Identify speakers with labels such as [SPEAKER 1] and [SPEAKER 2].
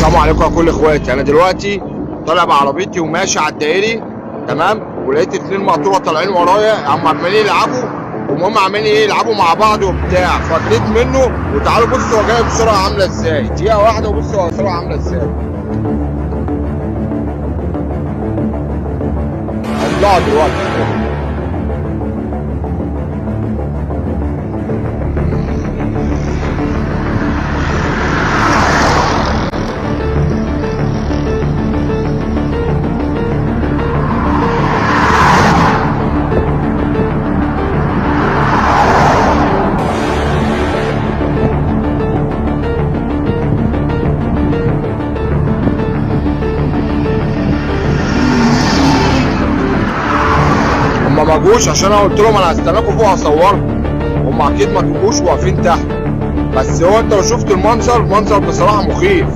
[SPEAKER 1] السلام عليكم يا كل اخواتي. انا دلوقتي طالع بعربيتي وماشي على الدائري، تمام، ولقيت اتنين مقطوره طالعين ورايا، عم عمالين يلعبوا، وهم عمالين ايه يلعبوا مع بعض وبتاع، فجريت منه. وتعالوا بصوا هو جاي بسرعة عامله ازاي، دقيقة واحدة وبصوا هو بسرعة عامله ازاي. هيطلعوا دلوقتي. هما ما جوش عشان انا قلت لهم انا هستناكم فوق هصوركم، هما اكيد ما جوش واقفين تحت. بس هو انت لو شفت المنظر، منظر بصراحة مخيف.